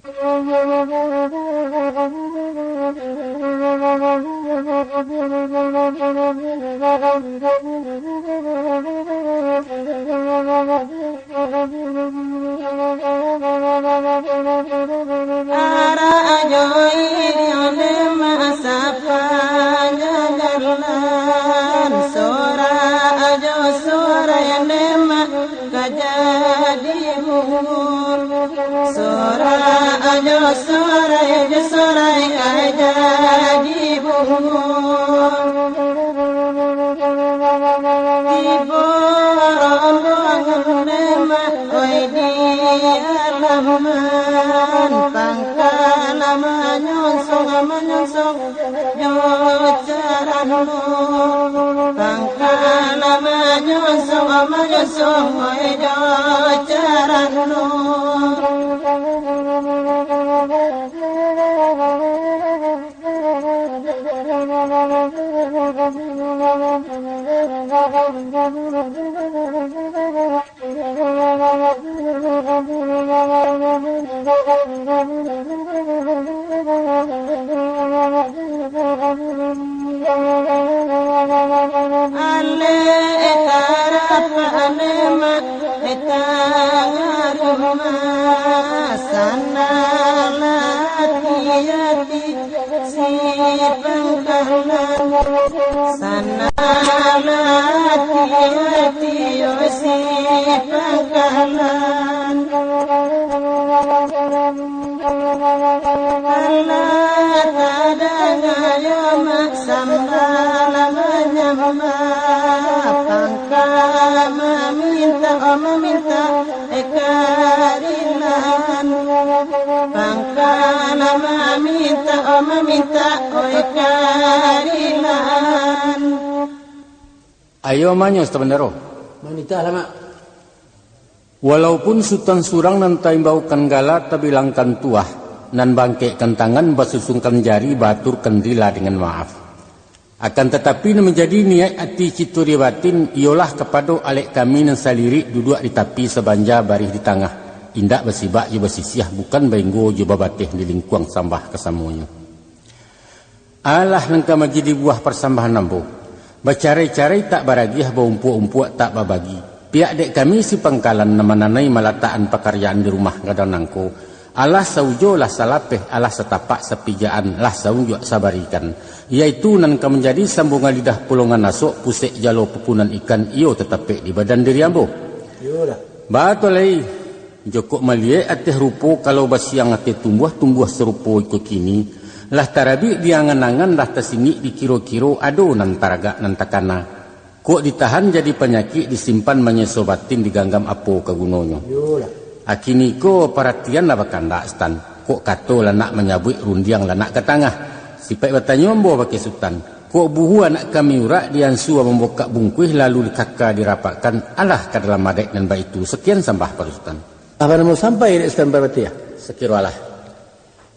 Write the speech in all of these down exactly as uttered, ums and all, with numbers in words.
Arak jo iri onde mah sapanjang jalan, sorak jo sorai onde mah ka jadi buhur. Sorak jo sorai jo sorai ka jadi buhur. Tibo rombongan lemak, oi, di alaman, pangkal manyonsong, manyonsong jo carano. Pangkal manyonsong, manyonsong, oi, jo carano. Alek tarapek lemak, tangah rumah, sandal ati-ati si pangkalan. Sandal ati-ati yo si pangkalan. Alah tadanga yo mak sambah manyambah, pangka mamintak, mamintak, eh, karilaan. Pangka mamintak, mamintak, eh, karilaan. Ayo manyo, Sutan Bandaro. Manitahlah, Mak. Walaupun Sutan surang nan taimbaukan gala, tabilangkan tuah, nan bangkekkan tangan, basusungkan jari, baaturkan rila dengan maaf. Akan tatapi, nan manjadi niaik ati cito di batin, iyolah kapado alek kami nan salirik duduak di tapi, sabanja barih di tangah, indak basibak jo basisiah, bukan bainggo jo babateh di lingkuang sambah kasamonyo. Alah nan ka manjadi buah parsambahan ambo, bacarai-carai tak baragiah, baumpuak-umpuak tak babagi. Pihak dek kami si pangkalan nan mananai malatakan pakaryaan di rumah gadang nangko, alah saujo lah salapeh, alah satapak sapijaan lah saunjuak sabarikan, yaitu nan ka manjadi sambungan lidah pulongan asok, pusek jalo pupunan ikan, iyo tatapek di badan diri ambo. Iyolah. Batua lai. Jokok maliek ateh rupo, kalau basiang ateh tumbuah, tumbuah sarupo iko kini, lah tarabik di angan-angan, lah tasinik di kiro-kiro, ado nan taragak nan takana. Kok ditahan jadi panyakik, disimpan manyeso batin, diganggam apo ka gunonyo? Iyolah. Akini ko paratian lah bakandak, Sutan. Kok kato lah nak manyabuik, rundiang lah nak ka tangah. Sipaik batanyo ambo bakeh Sutan. Kok buhu anak kami urak, diansua mambukak bungkuih, lalu dikaka dirapakkan, alah ka dalam adaik nan baitu. Sakian sambah pado Sutan. Apo namo sampai dek Sutan Parpatiah? Sakiro alah.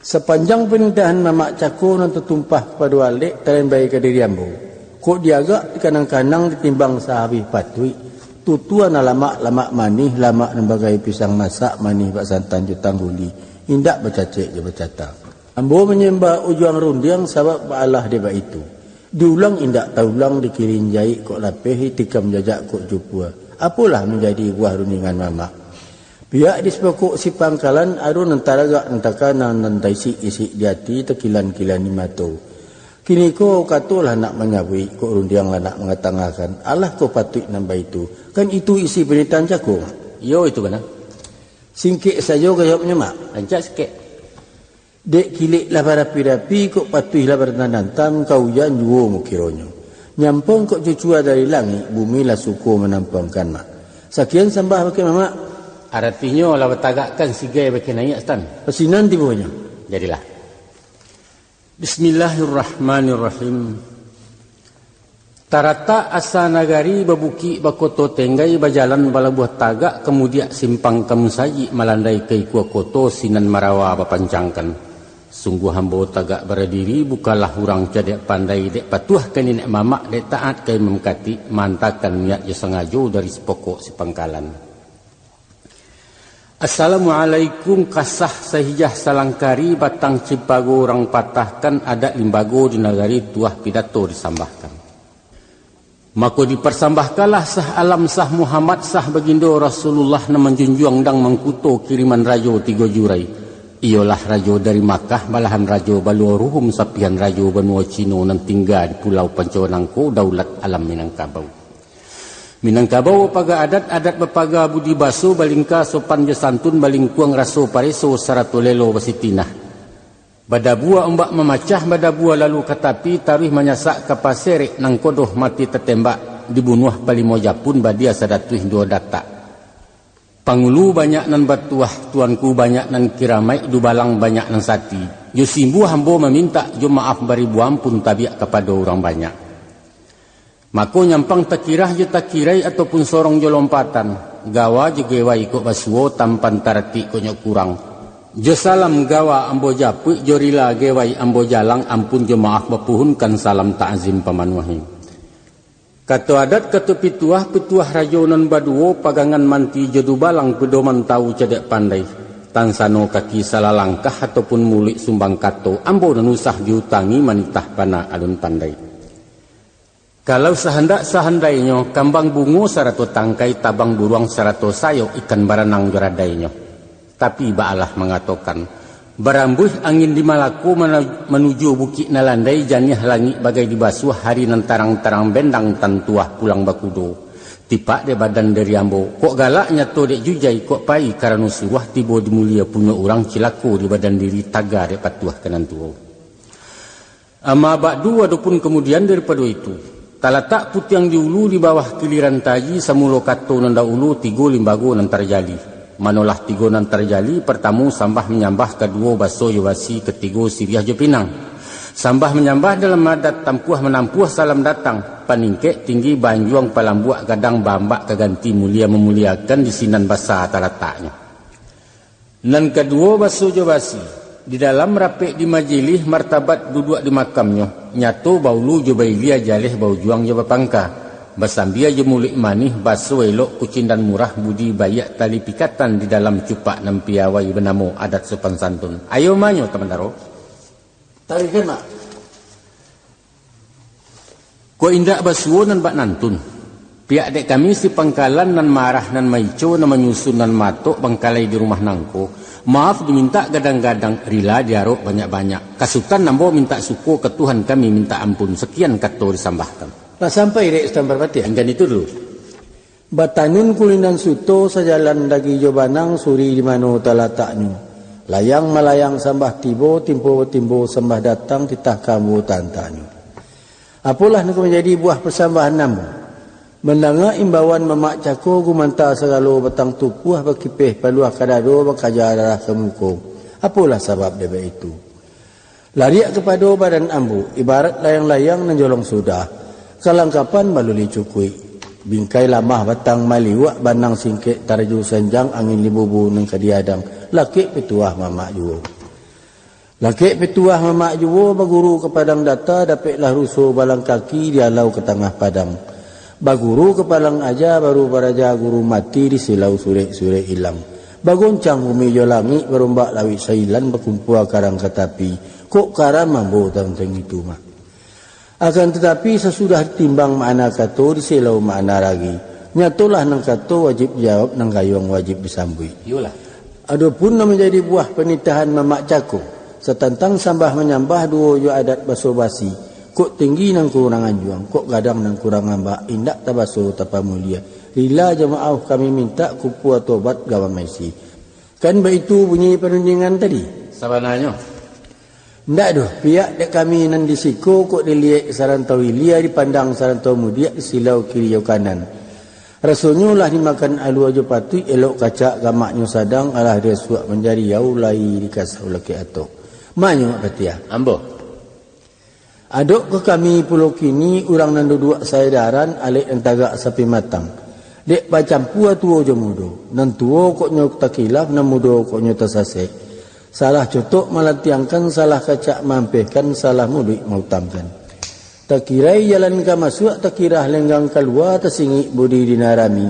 Sapanjang panitahan mamak cako nan tatumpah kapado alek, talambai ka diri ambo. Kok diagak dikanang-kanang, ditimbang sahabih patuik, tutua nan lamak, lamak manih, lamak nan bagai pisang masak, manih bak santan jo tangguli, indak bacacek jo bacata. Ambo manyambah ujuang rundiang, sabab baalah dek baitu. Diulang indak taulang, dikirin jaik kok lapeh, ditikam jajak kok jupua. Apolah manjadi buah rundingan mamak? Pihak di sipokok si pangkalan, ado nan taragak, nan takana, nan taisik-isik di ati, takilan-kilan di mato. Kini ko katolah nak manyabuik, kok rundiang lah nak mangatangahkan. Alah ko patuik nan baitu. Kan itu isi panitahan cako, Mak? Iyo, itu bana. Singkek sajo ka jawabnyo, Mak. Rancak sikek. Dek kilek lah barapi-rapi, kok patuih lah barantang-rantang, ka ujan juo mukironyo. Nyampang kok cucua dari langik, bumi lah suko manampuangkan, Mak. Sakian sambah bakeh mamak. Aratinyo lah batagakkan sigai bakeh naiak, Sutan. Pasinan tibonyo. Jadilah. Bismillahirrahmanirrahim. Taratak asa nagari, babukik bakoto tenggai, bajalan balabuah tagak, kamudiak simpang ka musajik, malandai ka ikua koto, sinan marawa bapancangkan. Sungguah ambo tagak baradiri, bukanlah urang cadiak pandai, dek patuah ka niniak mamak, dek taat ka imam katik, maantakan niat jo sangajo dari sipokok sipangkalan. Assalamualaikum, kasah sahijah salangkari, batang cipago urang patahkan, adat limbago di nagari, tuah pidato disambahkan. Mako diparsambahkanlah sah alam, sah Muhammad, sah bagindo Rasulullah, nan manjunjuang dang mangkuto kiriman rajo tigo jurai. Iyolah rajo dari Makkah, balahan rajo baluo ruhum, sapihan rajo banua Cino, nan tingga di Pulau Panco nangko, daulat alam Minangkabau. Minangkabau bapaga adat, adat bapaga budi baso, balingka sopan jo santun, balingkuang raso pareso, sarato lelo basitinah. Badabua ombak mamacah, badabua lalu ka tapi, taruih manyasak ka paserek, nangko doh mati tatembak, dibunuah palimo japun, badia sadatuih duo datak. Pangulu banyak nan batuah, tuanku banyak nan kiramaik, dubalang banyak nan sati. Jo simbuah ambo mamintak, jo maaf baribu ampun, tabiak kapado urang banyak. Mako nyampang takirah jo takirai, ataupun sorong jo lompatan, gawa jo gewai kok basuo, tampan taratik kok nyo kurang. Jo salam gawa ambo japuik, jo rila gewai ambo jalang, ampun jo maaf bapuhunkan, salam takzim pamanuahi. Kato adat, kato pituah, pituah rajo nan baduo, pagangan manti jo dubalang, pedoman tawu cadiak pandai. Tansano kaki salah langkah, ataupun muluik sumbang kato, ambo nan usah diutangi, manitah bana alun pandai. Kalau sahandak sahandainyo, kambang bungo sarato tangkai, tabang buruang sarato sayok, ikan baranang jo radainyo. Tapi baalah mangatokan, barambuih angin di Malako, mana-, manuju Bukik Nalandai, janiah langik bagai dibasuah, hari nan tarang-tarang bendang, tantuah pulang bakudo. Tipak dek badan diri ambo, kok galak nyato dek jujai, kok pai karano suruah, tibo di mulia punyo urang, cilako di badan diri, taga dek patuah ka nan tuo. Amma ba'du, adopun kamudian daripado itu, talatak putiang di ulu, di bawah kiliran taji, samulo kato nan dahulu, tigo limbago nan tarjadi. Manolah tigo nan tarjadi, partamo sambah manyambah, kaduo baso jo basi, katigo siriah jo pinang. Sambah manyambah dalam adat, tampuah manampuah salam datang, paningkek tinggi baanjuang, palambuak gadang baambak, ka ganti mulia mamuliakan, di sinan basa talataknyo. Nan kaduo, baso jo basi. Di dalam rapek di majilih, martabat duduak di makamnyo, nyato baulu jo bailia, jaleh baujuang jo bapangka, basambia jo muluik manih, baso elok kucindan murah, budi baiak tali pikatan, di dalam cupak nan piawai, banamo adat sopan santun. Ayo manyo, Tamandaro. Tarikan, Mak. Kok indak basuo nan bak nantun. Piak dek kami si pangkalan nan marah nan maico nan manyusun nan matok bangkalai di rumah nangko, maaf dimintak gadang-gadang, rila diarok banyak-banyak. Kasutan ambo mintak suko ka Tuhan kami mintak ampun, sakian kato disambahkan. Lah sampai dek Sutan Parpatiah? Anggan itu dulu. Batanun kulinan suto, sajalan dagi jo banang, suri di mano talataknyo. Layang malayang sambah tibo, timpo batimbo sambah datang, titah ka ambo tantanyo. Apolah nan ka manjadi buah pasambahan ambo? Mandanga imbauan mamak cako, gumanta sagalo batang tupuah, bakipeh paluah ka dado, bakaja darah ka muko. Apolah sabab dek baitu? Lariak kapado badan ambo, ibarat layang-layang nan jolong sudah, kalangkapan baluli cukuik, bingkai lamah batang maliuak, banang singkek taraju sanjang, angin libubu nan ka diadang, lakek pituah mamak juo. Lakek pituah mamak juo, baguru ka padang data, dapeklah ruso balang kaki, dialau ka tangah padang. Baguru ka padang aja, baru baraja guru mati, di silau surek-surek ilang. Bagoncang bumi jo langik, barombak lauik sailan, bakumpua karang ka tapi, kok karam ambo tantang itu, Mak. Akan tatapi, sasudah ditimbang makna kato, diselau makna ragi, nyatolah nan kato wajib dijawab, nan gayuang wajib disambuik. Iyolah. Adopun nan manjadi buah panitahan mamak cako, satantang sambah manyambah, duo jo adat baso basi, kok tinggi nan kurang anjuang, kok gadang nan kurang ambak, indak tabaso tapamulia, rila jo maaf kami mintak, kumpua tobat gawa maisi. Kan baitu bunyi parundiangan tadi? Sabananyo. Ndak doh, piak dek kami nan di siko, kok diliek sarantau ilia, dipandang sarantau mudiak, disilau kiri jo kanan. Rasonyo lah dimakan alua jo patuik, elok kacak gamaknyo sadang, alah dirasuak manjariau, lai dikasau lakek atok. Manyo, Patiah? Ambo. Adok ka kami pulo kini, urang nan duduak saedaran, alek nan tagak sapi matang. Dek bacampua tuo jo mudo, nan tuo kok nyo takilaf, nan mudo kok nyo tasasek. Salah cotok malantiangkan, salah kacak maampehkan, salah muluik mautangkan. Takirai jalan ka masuak, takirah lenggang kalua, tasingik budi di nan rami.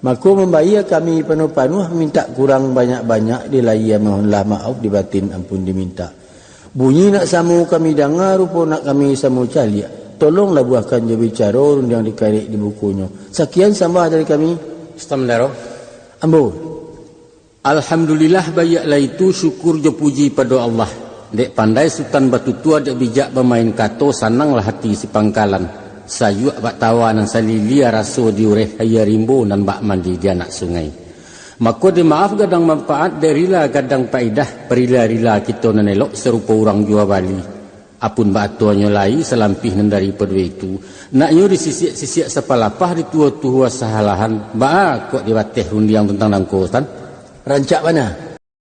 Mako mambayia kami panuah-panuah, mintak kurang banyak-banyak, di lahia mohonlah maaf, di batin ampun dimintak. Bunyi nak samo kami danga, rupo nak kami samo caliak. Tolong labuahkan jo bicaro, rundiang dikarek di bukunyo. Sakian sambah dari kami. Sutan Mandaro. Ambo. Alhamdulillah, baiaklah itu, syukur jo puji pado Allah. Dek pandai Sutan batutua, dek bijak bamain kato, sananglah hati si pangkalan. Sayuak bak tawa nan salilia, raso di ureh aia rimbo nan bak mandi di anak sungai. Mako dek maaf gadang manfaat, dek rila gadang paidah, parila-rila kito nan elok, sarupo urang jua bali. Apun bak atuanyo lai, salampih nan daripado itu, naknyo disisiak-sisiak sapalapah, dituo-tuo sahalahan, baa kok dibateh rundiang tantang nangko, Sutan? Rancak bana.